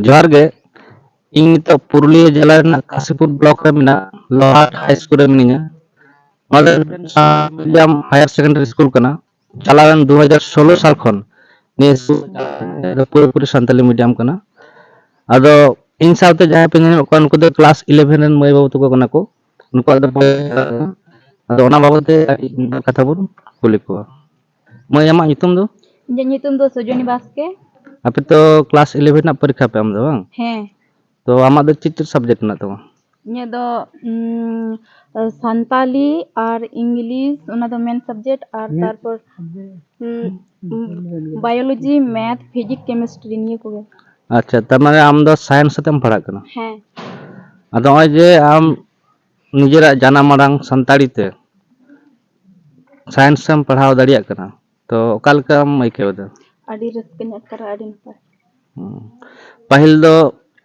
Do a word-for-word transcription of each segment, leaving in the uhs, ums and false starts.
ᱡᱚᱦᱟᱨ ᱜᱮ᱾ ᱤᱧ ᱱᱤᱛᱚᱜ ᱯᱩᱨᱩᱞᱤᱭᱟᱹ ᱡᱮᱞᱟ ᱨᱮᱱᱟᱜ ᱠᱟᱥᱤᱯᱩᱨ ᱵᱞᱚᱠ ᱨᱮ ᱢᱮᱱᱟᱜ ᱞᱳᱦᱟᱴ ᱦᱟᱭ ᱥᱠᱩᱞ ᱨᱮ ᱢᱤᱱᱟᱹᱧᱟ᱾ ᱱᱚᱣᱟ ᱫᱚ ᱢᱤᱫᱴᱮᱱ Santali medium higher secondary school ᱠᱟᱱᱟ᱾ ᱪᱟᱞᱟᱣᱮᱱ ᱫᱩ ᱦᱟᱡᱟᱨ ᱥᱳᱞᱳ ᱥᱟᱞ ᱠᱷᱚᱱ ᱱᱤᱭᱟᱹ ᱥᱠᱩᱞ ᱫᱚ ᱯᱩᱨᱟᱹᱯᱩᱨᱤ ᱥᱟᱱᱛᱟᱲᱤ ᱢᱤᱰᱤᱭᱟᱢ ᱠᱟᱱᱟ᱾ ᱟᱫᱚ ᱤᱧ ᱥᱟᱶᱛᱮ ᱡᱟᱦᱟᱸᱭ ᱯᱮ ᱧᱮᱞ ᱧᱟᱢᱮᱫ ᱠᱚᱣᱟ, ᱱᱩᱠᱩ ᱫᱚ ᱠᱞᱟᱥ ᱤᱞᱮᱵᱷᱮᱱ ᱨᱮᱱ ᱢᱟᱹᱭ ᱵᱟᱹᱵᱩ ᱛᱟᱠᱚ ᱠᱟᱱᱟ ᱠᱚ᱾ ᱱᱩᱠᱩᱣᱟᱜ ᱫᱚ ᱵᱚᱭᱮᱥ ᱪᱟᱞᱟᱜ ᱠᱟᱱᱟ᱾ ᱟᱫᱚ ᱚᱱᱟ ᱵᱟᱵᱚᱫ ᱛᱮ ᱠᱟᱹᱴᱤᱡ ᱢᱤᱫ ᱵᱟᱨ ᱠᱟᱛᱷᱟ ᱵᱚᱱ ᱠᱩᱞᱤ ᱠᱚᱣᱟ᱾ ᱢᱟᱹᱭ, ᱟᱢᱟᱜ ᱧᱩᱛᱩᱢ ᱫᱚ? ᱤᱧᱟᱹᱜ ᱧᱩᱛᱩᱢ ᱫᱚ ᱥᱩᱡᱚᱱᱤ ᱵᱟᱥᱠᱮ᱾ ᱟᱯᱮ ᱛᱚ ᱠᱞᱟᱥ ᱤᱞᱮᱵᱷᱮᱱ ᱨᱮᱱᱟᱜ ᱯᱚᱨᱤᱠᱠᱷᱟ ᱯᱮ ᱮᱢ ᱮᱫᱟ, ᱵᱟᱝ? ᱦᱮᱸ᱾ ᱛᱚ ᱟᱢᱟᱜ ᱫᱚ ᱪᱮᱫ ᱪᱮᱫ ᱥᱟᱵᱡᱮᱠᱴ ᱢᱮᱱᱟᱜ ᱛᱟᱢᱟ? ᱤᱧᱟᱹᱜ ᱫᱚ ᱩᱸ, ᱥᱟᱱᱛᱟᱞᱤ ᱟᱨ ᱤᱝᱞᱤᱥ, ᱚᱱᱟ ᱫᱚ ᱢᱮᱱ ᱥᱟᱵᱡᱮᱠᱴ, ᱟᱨ ᱛᱟᱨᱯᱚᱨ ᱩᱸ, ᱩᱸ, ᱵᱟᱭᱳᱞᱚᱡᱤ, ᱢᱮᱛᱷ, ᱯᱷᱤᱡᱤᱠᱥ, ᱠᱮᱢᱤᱥᱴᱨᱤ, ᱱᱤᱭᱟᱹ ᱠᱚᱜᱮ᱾ ᱟᱪᱪᱷᱟ, ᱛᱟᱨ ᱢᱟᱱᱮ ᱟᱢ ᱫᱚ ᱥᱟᱭᱮᱱᱥ ᱟᱛᱮᱢ ᱯᱟᱲᱦᱟᱜ ᱠᱟᱱᱟ? ᱦᱮᱸ᱾ ᱟᱫᱚ ᱱᱚᱜᱼᱚᱭ ᱡᱮ ᱟᱢ ᱱᱤᱡᱮᱨᱟᱜ ᱡᱟᱱᱟᱢ ᱟᱲᱟᱝ ᱥᱟᱱᱛᱟᱲᱤ ᱛᱮ ᱥᱟᱭᱮᱱᱥ ᱮᱢ ᱯᱟᱲᱦᱟᱣ ᱫᱟᱲᱮᱭᱟᱜ ᱠᱟᱱᱟ, ᱛᱚ ᱚᱠᱟ ᱞᱮᱠᱟᱢ ᱟᱹᱭᱠᱟᱹᱣ ᱮᱫᱟ? ᱟᱹᱰᱤ ᱨᱟᱹᱥᱠᱟᱹᱧ ᱟᱴᱠᱟᱨᱟ, ᱟᱹᱰᱤ ᱱᱟᱯᱟᱭ᱾ ᱦᱩᱸ᱾ ᱯᱟᱹᱦᱤᱞ ᱫᱚ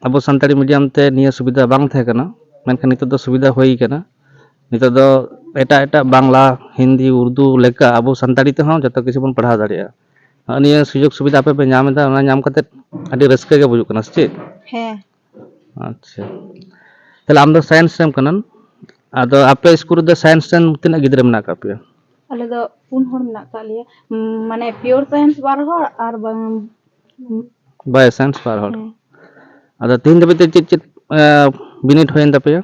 ᱟᱵᱚ ᱥᱟᱱᱛᱟᱲᱤ ᱢᱤᱰᱤᱭᱟᱢ ᱛᱮ ᱱᱤᱭᱟᱹ ᱥᱩᱵᱤᱫᱷᱟ ᱵᱟᱝ ᱛᱟᱦᱮᱸ ᱠᱟᱱᱟ, ᱢᱮᱱᱠᱷᱟᱱ ᱱᱤᱛᱚᱜ ᱫᱚ ᱥᱩᱵᱤᱫᱷᱟ ᱦᱩᱭ ᱠᱟᱱᱟ᱾ ᱱᱤᱛᱚᱜ ᱫᱚ ᱮᱴᱟᱜ ᱮᱴᱟᱜ ᱵᱟᱝᱞᱟ, ᱦᱤᱱᱫᱤ, ᱩᱨᱫᱩ ᱞᱮᱠᱟ ᱟᱵᱚ ᱥᱟᱱᱛᱟᱲᱤ ᱛᱮᱦᱚᱸ ᱡᱚᱛᱚ ᱠᱤᱪᱷᱩ ᱵᱚᱱ ᱯᱟᱲᱦᱟᱣ ᱫᱟᱲᱮᱭᱟᱜᱼᱟ᱾ ᱱᱚᱜᱼᱚ ᱱᱤᱭᱟᱹ ᱥᱩᱡᱳᱜᱽ ᱥᱩᱵᱤᱫᱷᱟ ᱟᱯᱮ ᱯᱮ ᱧᱟᱢ ᱮᱫᱟ, ᱚᱱᱟ ᱧᱟᱢ ᱠᱟᱛᱮ ᱟᱹᱰᱤ ᱨᱟᱹᱥᱠᱟᱹ ᱜᱮ ᱵᱩᱡᱩᱜ ᱠᱟᱱᱟ, ᱥᱮ ᱪᱮᱫ? ᱦᱮᱸ᱾ ᱟᱪᱪᱷᱟ, ᱛᱟᱦᱞᱮ ᱟᱢ ᱫᱚ ᱥᱟᱭᱮᱱᱥ ᱨᱮᱱ ᱠᱟᱱᱟᱢ᱾ ᱟᱫᱚ ᱟᱯᱮ ᱥᱠᱩᱞ ᱨᱮᱫᱚ ᱥᱟᱭᱮᱱᱥ ᱨᱮᱱ ᱛᱤᱱᱟᱹᱜ ᱜᱤᱫᱽᱨᱟᱹ ᱢᱮᱱᱟᱜ ᱟᱠᱟᱫ ᱯᱮᱭᱟ? ᱟᱞᱮ ᱫᱚ ᱯᱩᱱ ᱦᱚᱲ ᱢᱮᱱᱟᱜ ᱟᱠᱟᱫ ᱞᱮᱭᱟ, ᱩᱸ, ᱢᱟᱱᱮ ᱯᱤᱭᱳᱨ ᱥᱟᱭᱮᱱᱥ ᱵᱟᱨ ᱦᱚᱲ ᱟᱨ ᱵᱟᱝ ᱵᱟᱭᱳ ᱥᱟᱭᱮᱱᱥ ᱵᱟᱨ ᱦᱚᱲ᱾ ᱦᱮᱸ᱾ ᱟᱫᱚ ᱛᱤᱦᱤᱧ ᱫᱷᱟᱹᱵᱤᱡ ᱛᱮ ᱪᱮᱫ ᱪᱮᱫ, ᱮ, ᱵᱤᱱᱤᱰ ᱦᱩᱭᱮᱱ ᱛᱟᱯᱮᱭᱟ?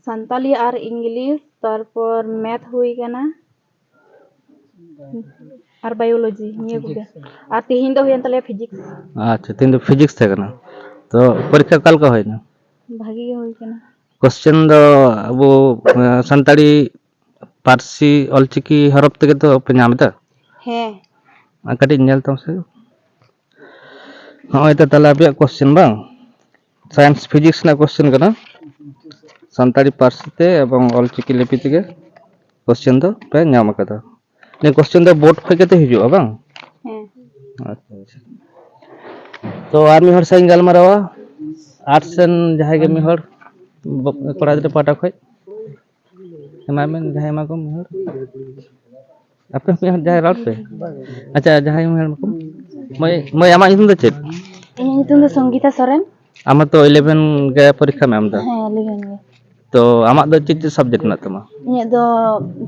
ᱥᱟᱱᱛᱟᱞᱤ ᱟᱨ ᱤᱝᱞᱤᱥ, ᱛᱟᱨᱯᱚᱨ ᱢᱮᱛᱷ ᱦᱩᱭ ᱠᱟᱱᱟ, ᱟᱨ ᱵᱟᱭᱳᱞᱚᱡᱤ, ᱱᱤᱭᱟᱹ ᱠᱚᱜᱮ᱾ ᱟᱨ ᱛᱮᱦᱮᱧ ᱫᱚ ᱦᱩᱭᱮᱱ ᱛᱟᱞᱮᱭᱟ ᱯᱷᱤᱡᱤᱠᱥ᱾ ᱟᱪᱪᱷᱟ, ᱛᱮᱦᱮᱧ ᱫᱚ ᱯᱷᱤᱡᱤᱠᱥ ᱛᱟᱦᱮᱸ ᱠᱟᱱᱟ᱾ ᱛᱚ ᱯᱚᱨᱤᱠᱠᱷᱟ ᱚᱠᱟ ᱞᱮᱠᱟ ᱦᱩᱭᱱᱟ? ᱵᱷᱟᱜᱤ ᱜᱮ ᱦᱩᱭ ᱠᱟᱱᱟ᱾ ᱠᱚᱥᱪᱮᱱ ᱫᱚ ᱟᱵᱚ, ᱮ, ᱥᱟᱱᱛᱟᱲᱤ ᱯᱟᱹᱨᱥᱤ ᱚᱞᱪᱤᱠᱤ ᱦᱚᱨᱚᱯ ᱛᱮᱜᱮ ᱛᱚ ᱯᱮ ᱧᱟᱢ ᱮᱫᱟ? ᱦᱮᱸ᱾ ᱟᱨ ᱠᱟᱹᱴᱤᱡ ᱧᱮᱞ ᱛᱟᱢ ᱥᱮ᱾ ᱱᱚᱜᱼᱚᱭ ᱛᱚ ᱛᱟᱦᱞᱮ ᱟᱯᱮᱭᱟᱜ ᱠᱚᱥᱪᱮᱱ, ᱵᱟᱝ? ᱥᱟᱭᱮᱱᱥ ᱯᱷᱤᱡᱤᱠᱥ ᱨᱮᱱᱟᱜ ᱠᱚᱥᱪᱮᱱ ᱠᱟᱱᱟ, ᱥᱟᱱᱛᱟᱲᱤ ᱯᱟᱹᱨᱥᱤ ᱛᱮ ᱮᱵᱚᱝ ᱚᱞᱪᱤᱠᱤ ᱞᱤᱯᱤ ᱛᱮᱜᱮ ᱠᱚᱥᱪᱮᱱ ᱫᱚ ᱯᱮ ᱧᱟᱢ ᱟᱠᱟᱫᱟ᱾ ᱱᱤᱭᱟᱹ ᱠᱚᱥᱪᱮᱱ ᱫᱚ ᱵᱳᱨᱰ ᱠᱷᱚᱡ ᱜᱮᱛᱚ ᱦᱤᱡᱩᱜᱼᱟ, ᱵᱟᱝ? ᱦᱮᱸ᱾ ᱟᱪᱪᱷᱟ, ᱟᱪᱪᱷᱟ᱾ ᱛᱚ ᱟᱨ ᱢᱤᱫ ᱦᱚᱲ ᱥᱟᱶ ᱤᱧ ᱜᱟᱞᱢᱟᱨᱟᱣᱟ, ᱟᱨᱴᱥ ᱨᱮᱱ ᱡᱟᱦᱟᱸᱭ ᱜᱮ ᱢᱤᱫ ᱦᱚᱲ ᱵᱚ-, ᱠᱚᱲᱟ ᱜᱤᱫᱽᱨᱟᱹ ᱯᱟᱦᱴᱟ ᱠᱷᱚᱡ᱾ ᱮᱢᱟᱭ ᱢᱮ, ᱡᱟᱦᱟᱸᱭ ᱮᱢᱟ ᱠᱚᱢ ᱢᱤᱫ ᱦᱚᱲ᱾ ᱟᱯᱮ ᱦᱚᱸ ᱢᱤᱫ ᱦᱚᱲ ᱡᱟᱦᱟᱸᱭ ᱨᱚᱲ ᱯᱮ᱾ ᱟᱪᱪᱷᱟ, ᱡᱟᱦᱟᱸᱭ ᱢᱤᱫ ᱦᱚᱲ ᱮᱢᱟ ᱠᱚᱢ᱾ ᱢᱟᱹᱭ, ᱢᱟᱹᱭ, ᱟᱢᱟᱜ ᱧᱩᱛᱩᱢ ᱫᱚ ᱪᱮᱫ? ᱤᱧᱟᱹᱜ ᱧᱩᱛᱩᱢ ᱫᱚ ᱥᱚᱝᱜᱤᱛᱟ ᱥᱚᱨᱮᱱ᱾ ᱟᱢ ᱦᱚᱸᱛᱚ ᱤᱞᱮᱵᱷᱮᱱ ᱜᱮ ᱯᱚᱨᱤᱠᱠᱷᱟᱢ ᱮᱢ ᱮᱫᱟ? ᱦᱮᱸ, ᱤᱞᱮᱵᱷᱮᱱ ᱜᱮ᱾ ᱛᱚ ᱟᱢᱟᱜ ᱫᱚ ᱪᱮᱫ ᱪᱮᱫ ᱥᱟᱵᱡᱮᱠᱴ ᱢᱮᱱᱟᱜ ᱛᱟᱢᱟ? ᱤᱧᱟᱹᱜ ᱫᱚ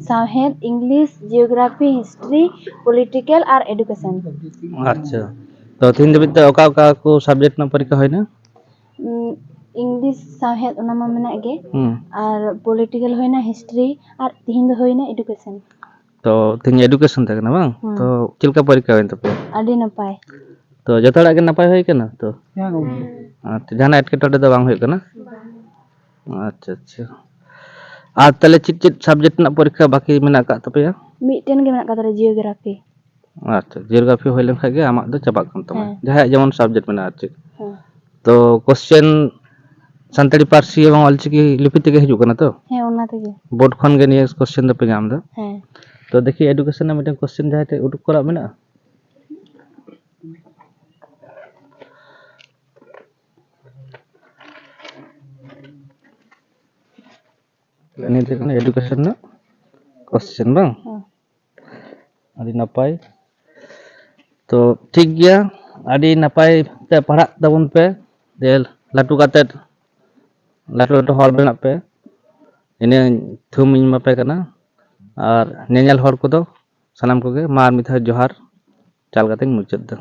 ᱥᱟᱶᱦᱮᱫ, ᱤᱝᱞᱤᱥ, ᱡᱤᱭᱳᱜᱨᱟᱯᱷᱤ, ᱦᱤᱥᱴᱨᱤ, ᱯᱚᱞᱤᱴᱤᱠᱮᱞ ᱟᱨ ᱮᱰᱩᱠᱮᱥᱚᱱ᱾ ᱟᱪᱪᱷᱟ, ᱛᱚ ᱛᱤᱦᱤᱧ ᱫᱷᱟᱹᱵᱤᱡ ᱛᱮ ᱚᱠᱟ ᱚᱠᱟ ᱠᱚ ᱥᱟᱵᱡᱮᱠᱴ ᱨᱮᱱᱟᱜ ᱯᱚᱨᱤᱠᱠᱷᱟ ᱦᱩᱭᱱᱟ? ᱩᱸ, ᱤᱝᱞᱤᱥ, ᱥᱟᱶᱦᱮᱫ, ᱚᱱᱟ ᱢᱟ ᱢᱮᱱᱟᱜ ᱜᱮ᱾ ᱦᱩᱸ᱾ ᱟᱨ ᱯᱚᱞᱤᱴᱤᱠᱮᱞ ᱦᱩᱭᱱᱟ, ᱦᱤᱥᱴᱨᱤ, ᱟᱨ ᱛᱤᱦᱤᱧ ᱫᱚ ᱦᱩᱭᱱᱟ ᱮᱰᱩᱠᱮᱥᱚᱱ᱾ ᱛᱚ ᱛᱤᱦᱤᱧ ᱮᱰᱩᱠᱮᱥᱚᱱ ᱛᱟᱦᱮᱸ ᱠᱟᱱᱟ, ᱵᱟᱝ? ᱦᱩᱸ᱾ ᱛᱚ ᱪᱮᱫ ᱞᱮᱠᱟ ᱯᱚᱨᱤᱠᱠᱷᱟ ᱦᱩᱭᱮᱱ ᱛᱟᱯᱮᱭᱟ? ᱟᱹᱰᱤ ᱱᱟᱯᱟᱭ᱾ ᱛᱚ ᱡᱚᱛᱚ ᱦᱚᱲᱟᱜ ᱜᱮ ᱱᱟᱯᱟᱭ ᱦᱩᱭ ᱠᱟᱱᱟ ᱛᱚ? ᱦᱮᱸ, ᱜᱚᱢᱠᱮ᱾ ᱟᱪᱪᱷᱟ, ᱡᱟᱦᱟᱱᱟᱜ ᱮᱴᱠᱮᱴᱚᱬᱮ ᱫᱚ ᱵᱟᱝ ᱦᱩᱭᱩᱜ ᱠᱟᱱᱟ? ᱵᱟᱝ᱾ ᱟᱪᱪᱷᱟ, ᱟᱪᱪᱷᱟ᱾ ᱟᱨ ᱛᱟᱦᱚᱞᱮ ᱪᱮᱫ ᱪᱮᱫ ᱥᱟᱵᱡᱮᱠᱴ ᱨᱮᱱᱟᱜ ᱯᱚᱨᱤᱠᱠᱷᱟ ᱵᱟᱹᱠᱤ ᱢᱮᱱᱟᱜ ᱟᱠᱟᱫ ᱛᱟᱯᱮᱭᱟ? ᱢᱤᱫᱴᱮᱱ ᱜᱮ ᱢᱮᱱᱟᱜ ᱟᱠᱟᱫ ᱛᱟᱞᱮᱭᱟ, ᱡᱤᱭᱳᱜᱨᱟᱯᱷᱤ᱾ ᱟᱪᱪᱷᱟ, ᱡᱤᱭᱳᱜᱨᱟᱯᱷᱤ ᱦᱩᱭ ᱞᱮᱱᱠᱷᱟᱱ ᱜᱮ ᱟᱢᱟᱜ ᱫᱚ ᱪᱟᱵᱟᱜ ᱠᱟᱱ ᱛᱟᱢᱟ, ᱦᱮᱸ᱾ ᱡᱟᱦᱟᱸᱭᱟᱜ ᱡᱮᱢᱚᱱ ᱥᱟᱵᱡᱮᱠᱴ ᱢᱮᱱᱟᱜᱼᱟ ᱟᱨ ᱪᱮᱫ᱾ ᱦᱮᱸ᱾ ᱛᱚ ᱠᱚᱥᱪᱮᱱ ᱥᱟᱱᱛᱟᱲᱤ ᱯᱟᱹᱨᱥᱤ ᱮᱵᱚᱝ ᱚᱞᱪᱤᱠᱤ ᱞᱤᱯᱤ ᱛᱮᱜᱮ ᱦᱤᱡᱩᱜ ᱠᱟᱱᱟ ᱛᱚ? ᱦᱮᱸ, ᱚᱱᱟ ᱛᱮᱜᱮ᱾ ᱵᱳᱨᱰ ᱠᱷᱚᱱ ᱜᱮ ᱱᱤᱭᱟᱹ ᱠᱚᱥᱪᱮᱱ ᱫᱚᱯᱮ ᱧᱟᱢ ᱮᱫᱟ? ᱦᱮᱸ᱾ ᱛᱚ ᱫᱮᱠᱷᱤ, ᱮᱰᱩᱠᱮᱥᱚᱱ ᱨᱮᱱᱟᱜ ᱢᱤᱫᱴᱮᱱ ᱠᱚᱥᱪᱮᱱ ᱡᱟᱦᱟᱸᱭ ᱴᱷᱮᱱ ᱩᱰᱩᱠ ᱠᱚᱨᱟᱜ ᱢᱮᱱᱟᱜᱼᱟ? ᱱᱤᱭᱟᱹ ᱫᱚ ᱦᱩᱭᱩᱜ ᱠᱟᱱᱟ ᱮᱰᱩᱠᱮᱥᱚᱱ ᱨᱮᱱᱟᱜ ᱠᱚᱥᱪᱮᱱ, ᱵᱟᱝ? ᱦᱮᱸ᱾ ᱟᱹᱰᱤ ᱱᱟᱯᱟᱭ᱾ ᱛᱚ ᱴᱷᱤᱠ ᱜᱮᱭᱟ, ᱟᱹᱰᱤ ᱱᱟᱯᱟᱭ ᱛᱮ ᱯᱟᱲᱦᱟᱜ ᱛᱟᱵᱚᱱ ᱯᱮ, ᱡᱮ ᱞᱟᱹᱴᱩ ᱠᱟᱛᱮᱫ ᱞᱟᱹᱴᱩ ᱞᱟᱹᱴᱩ ᱦᱚᱲ ᱵᱮᱱᱟᱜ ᱯᱮ, ᱤᱱᱟᱹ ᱛᱷᱩᱢ ᱤᱧ ᱮᱢᱟ ᱯᱮ ᱠᱟᱱᱟ᱾ ᱟᱨ ᱧᱮᱧᱮᱞ ᱦᱚᱲ ᱠᱚᱫᱚ ᱥᱟᱱᱟᱢ ᱠᱚᱜᱮ ᱢᱟ ᱟᱨ ᱢᱤᱫ ᱫᱷᱟᱣ ᱡᱚᱦᱟᱨ ᱪᱟᱞ ᱠᱟᱛᱮᱧ ᱢᱩᱪᱟᱹᱫ ᱫᱟ᱾